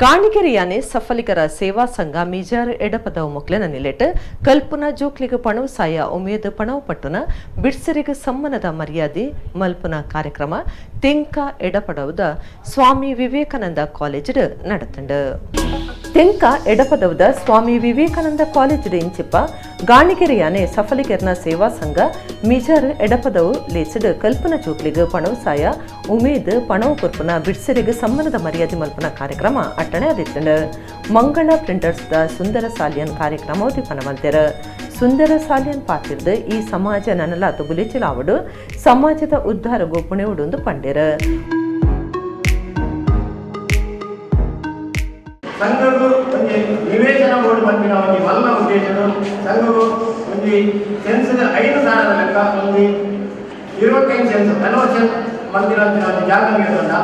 ಗಾಣಿಗೆರೆಯಾನೆ ಸಫಲಿಗರ ಸೇವಾ ಸಂಘ ಮಿಜಾರ್ ಎಡಪದವು ಮೊಕ್ಲೆನ ನಿಲೆಟ್ ಕಲ್ಪುನ ಜೋಕ್ಲಿಗ್ ಪಣವು ಸಾಯ ಉಮೇದ್ ಪಣವು ಪಟ್ಟುನ ಬಿಡ್ಸರಿಗ ಸಮ್ಮನದ ಮರ್ಯಾದೆ ಮಲ್ಪುನ ಕಾರ್ಯಕ್ರಮ ತೆಂಕ ಎಡಪಡವುದ ಸ್ವಾಮಿ ವಿವೇಕಾನಂದ ಕಾಲೇಜಿಡ್ ನಡತಂಡು. ತೆಂಕ ಎಡಪದವುದ ಸ್ವಾಮಿ ವಿವೇಕಾನಂದ ಕಾಲೇಜಿಡ್ ಇಂಚಿಪ್ಪ ಗಾಣಿಗೆರೆಯಾನೆ ಸಫಲಿಗರ್ನ ಸೇವಾ ಸಂಘ ಮಿಜಾರ್ ಎಡಪದವು ಲೇಸಿಡ್ ಕಲ್ಪನ ಜೋಕ್ಲಿಗ್ ಪಣವು ಸಾಯ ಉಮೇದ್ ಪಣವು ಕೊರ್ಪುನ ಬಿಡ್ಸರಿಗ ಸಮ್ಮನದ ಮರ್ಯಾದೆ ಮಲ್ಪುನ ಕಾರ್ಯಕ್ರಮ ಅಟ್ಟಣೆ ಆದಿತ್ತಂಡು. ಮಂಗಳ ಪ್ರಿಂಟರ್ಸ್ the ಸುಂದರ ಸಾಲಿಯನ್ ಕಾರ್ಯಕ್ರಮ ಉದ್ದೀಪನ ಮಲ್ತೆರ್. ಸುಂದರ ಸಾಲಿಯನ್ ಪಾತಿರ್ದು ಈ ಸಮಾಜ ನನಲಾತ ಬುಲೆಚಿಲಾವಡು ಸಮಾಜದ ಉದ್ಧಾರಗು ಪುಣೆವುಡುಂದು ಪಂಡೆರ್. ಸಂಘಗೂ ಒಂಜಿ ನಿವೇಶನ ಬೋರ್ಡ್ ಪನ್ಪಿನ ಒಂಜಿ ಮಲ್ಲ ಉದ್ದೇಶಡು ಸಂಘಗೂ ಒಂಜಿ ಸೆನ್ಸ್ದ 5,000 ಲೆಕ್ಕ ಒಂಜಿ 25 ಸೆನ್ಸ್ ಕನ್ವರ್ಷನ್ ಮಲ್ತಿನಂಚಿನ ಒಂಜಿ ಜಾಗ ನೀಡುವಂತ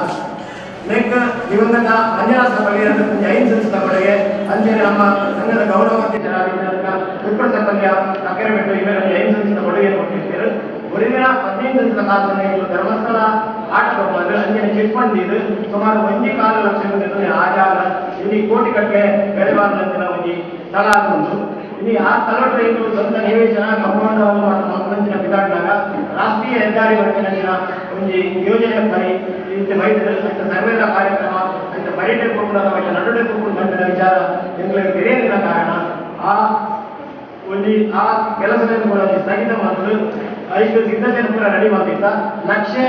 ನೆಕ್ ದಿವಂಗತ ಮಂಜುನಾಥ ಬಳಿಯ ಒಂಜಿ 5 ಸೆನ್ಸ್ ಕೊಡುಗೆ. ಅಂಚನೆ ನಮ್ಮ ಸಂಘದ ಗೌರವ ಅಧ್ಯಕ್ಷರಾಗಿದ್ದ ವಿಪ್ರ ಸಕಲ್ಯ ಅಕ್ಕರೆಬೆಟ್ಟು ಇವರ ಒಂಜಿ 5 ಸೆನ್ಸ್ ಕೊಡುಗೆ ಕೊಟ್ಟಿರ್ತಾರೆ. ಒರಿದಿನ 15 ಸೆನ್ಸ್ ಕಾಸನ್ನು ಇವರು ಧರ್ಮಸ್ಥಳ ಆಟ ಕೊಡ್ಬೋದು. ಅಂಚನೆ ಚಿಟ್ ಫಂಡ್ ಇದು ಸುಮಾರು 1.25 ಲಕ್ಷ ಆ ಜಾಗ ಇಲ್ಲಿ ಕೋಟಿ ಕಟ್ಟಲೆ ಬೆಳೆಬಾರ್ದಂಚಿನ ಒಂಜಿ ಸ್ಥಳ ಉಂಟು. ಇಲ್ಲಿ ಆ ಸ್ಥಳ ಇದು ಸ್ವಂತ ನಿವೇಶನ ಕಂಪೌಂಡ್ ಮಕ್ಕಳಂಚಿನ ಬಿದಾಡಿದಾಗ ರಾಷ್ಟ್ರೀಯ ಹೆದ್ದಾರಿ ವರ್ಗಿನಂಚಿನ ಒಂಜಿ ಯೋಜನೆ ಬರಿ ಇಂಚ ಬೈದು ಅಂತ ಸರ್ವೇದ ಕಾರ್ಯಕ್ರಮ ಅಂತ ಬರಿಟೆ ಕೊಟ್ಟುನ ನಡುಡೆ ಕೊಟ್ಟು ಬಂದಿನ ವಿಚಾರ ಎಂಗಳಿಗೆ ತೆರೆಯಲಿಲ್ಲ. ಕಾರಣ ಆ ಒಂಜಿ ಆ ಕೆಲಸದ ಕೂಡ ಸ್ಥಗಿತ ಮಾಡಿದ್ರು. ಐದು ಸಿದ್ಧತೆ ಕೂಡ ರೆಡಿ ಮಾಡ್ತಿತ್ತ ನಕ್ಷೆ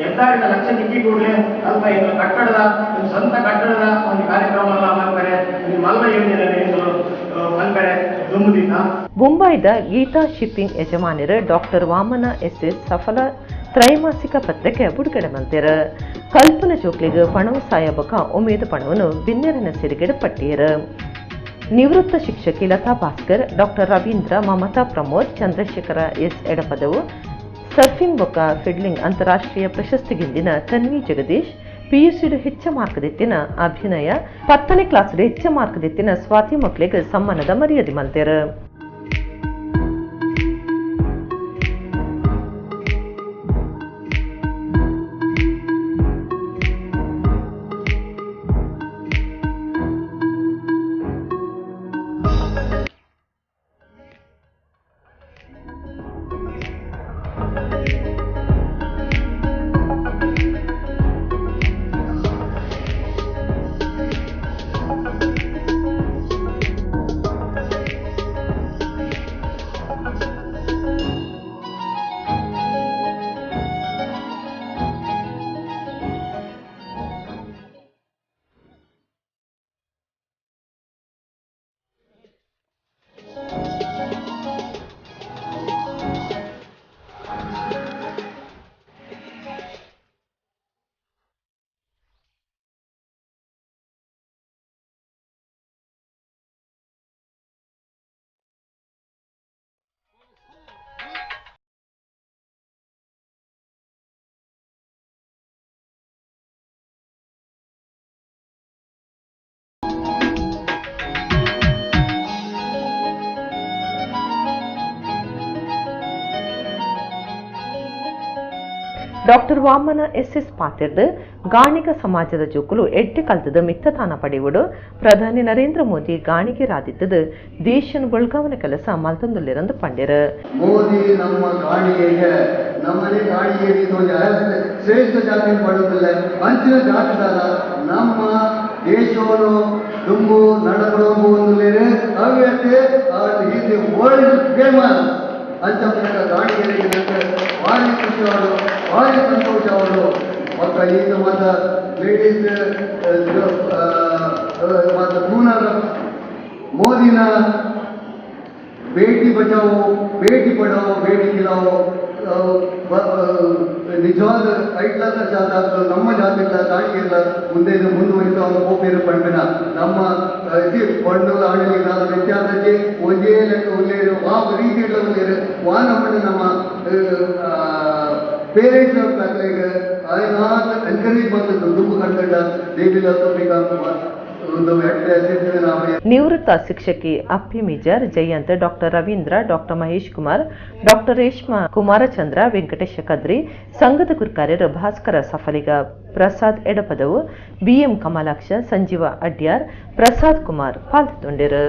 ಹೆದ್ದಾರಿನ ಲಕ್ಷ ತಿಕ್ಕಿ ಕೂಡಲೇ ಅಲ್ಪ ಇದು ಕಟ್ಟಡದ ಒಂದು ಸ್ವಂತ ಕಟ್ಟಡದ ಒಂದು ಕಾರ್ಯಕ್ರಮ ಮಾಡ್ತಾರೆ. ಮಲ್ಲ ಯೋಜನೆ ಮಲ್ಪರೆ ದುಂಬುದಿತ್ತ. ಬೊಂಬಾಯಿದ ಗೀತಾ ಶಿಪ್ಪಿಂಗ್ ಯಜಮಾನರು ಡಾಕ್ಟರ್ ವಾಮನ ಎಸ್ ಎಸ್ ಸಫಲ ತ್ರೈಮಾಸಿಕ ಪತ್ರಿಕೆ ಬಿಡುಗಡೆ ಮಲ್ತೆರ್. ಕಲ್ಪನ ಜೋಕ್ಲಿಗ್ ಪಣವು ಸಾಯಬಕ ಉಮೇದ್ ಪಣವನ್ನು ಬಿನ್ನೆರನ ಸಿರಿಗೆಡ್ ಪಟ್ಟಿಯರು. ನಿವೃತ್ತ ಶಿಕ್ಷಕಿ Latha Bhaskar, doctor Ravindra, Mamata Pramod, Chandrashekhara S Edapadavu, surfing ಬೊಕ್ಕ ಫಿಡ್ಲಿಂಗ್ ಅಂತಾರಾಷ್ಟ್ರೀಯ ಪ್ರಶಸ್ತಿಗಿಂದಿನ ತನ್ವಿ ಜಗದೀಶ್, ಪಿಯುಸಿಡು ಹೆಚ್ಚ ಮಾರ್ಕ್ ದಿತ್ತಿನ ಅಭಿನಯ, 10ನೇ ಕ್ಲಾಸ್ ಹೆಚ್ಚ ಮಾರ್ಕ್ ದಿತ್ತಿನ ಸ್ವಾತಿ ಮಕ್ಕಳಿಗೆ ಸಮ್ಮಾನದ ಮರ್ಯಾದೆ ಮಲ್ತೆರ್. ಡಾಕ್ಟರ್ ವಾಮನ ಎಸ್ ಎಸ್ ಪಾತಿರ್ದು ಗಾಣಿಗ ಸಮಾಜದ ಜೋಕುಲು ಎಡ್ಡೆ ಕಲ್ತದ ಮಿತ್ತತಾನ ಪಡೆಯುವುದು. ಪ್ರಧಾನಿ ನರೇಂದ್ರ ಮೋದಿ ಗಾಣಿಗೆರಾದಿದ್ದದು ದೇಶನ ಬೊಳ್ಗಾವನ ಕೆಲಸ ಮಲ್ತಂದುಲ್ಲಿರಂದು ಪಂಡೆರು. ಮೋದಿ ನಮ್ಮ ಗಾಣಿಗೆಗೆ ನಮ್ಮನೆ ಗಾಣಿಗೆ ಶ್ರೇಷ್ಠ ಜಾತಿ ಪಡುವುದಿಲ್ಲ, ಅಂಚಿನ ಜಾತಿದಾರ ನಮ್ಮ ದೇಶವನ್ನು ದುಂಬು ನಡಬಡೋದು ಅವ್ಯತೆ ವರ್ಲ್ಡ್ ಫೇಮಸ್ ಅಂತ ಗಾಣಿಗೆರಿಗೆ ಭಾರಿ ಖುಷಿಯವರು, ಭಾರಿ ಸಂತೋಷ ಅವರು. ಮತ್ತು ಈಗ ಮತ್ತು ಲೇಡೀಸ್ ಮತ್ತು ಪೂನಾದ ಮೋದಿನ ಬೇಟಿ ಬಚಾವೋ ಬೇಟಿ ಪಡಾವೋ ಬೇಟಿ ಖಿಲಾವೋ ನಿಜವಾದ ಐಟ್ಲಾದ ಜಾತ ನಮ್ಮ ಜಾತಿಗಳ ಗಾಣಿಗೆಲ್ಲ ಮುಂದೆ ಮುಂದುವರಿಸುವ ಪೋಪೇರು ಪಂಪಿನ ನಮ್ಮ ಪಣ್ಣುಲ ಆಡಲಿಗೆ ವ್ಯತ್ಯಾಸಕ್ಕೆ ಒಂದೇ ಲೆಕ್ಕ ಉಲ್ಲೇರು ವಾ ರೀತಿಗಳ ಉಲ್ಲೇರು ವಾ ನಮ್ಮನ್ನು ನಮ್ಮ ಪೇರೆಂಟ್ಸ್ ಆಯ್ನಾತ್ ಎನ್ಕರೇಜ್ ಮಾಡ್ತಿದ್ರು ದುಂಬು ಕಟ್ಟಡ they will also become ಒಂದು ಎಡ್ಡೆ ಸಿಟಿಜನ್ ಆಪೆ. ನಿವೃತ್ತ ಶಿಕ್ಷಕಿ Appi Mijar, Jayanth, doctor Ravindra, doctor Mahesh Kumar, doctor Reshma Kumarachandra, Venkatesha Kadri, ಸಂಘದ ಗುರುಕಾರ್ಯರು ಭಾಸ್ಕರ ಸಫಲಿಗ, ಪ್ರಸಾದ್ ಎಡಪದವು, ಬಿಎಂ ಕಮಲಾಕ್ಷ, ಸಂಜೀವ ಅಡ್ಯಾರ್, ಪ್ರಸಾದ್ ಕುಮಾರ್ ಪಾಲ್ಗೊಂಡಿರು.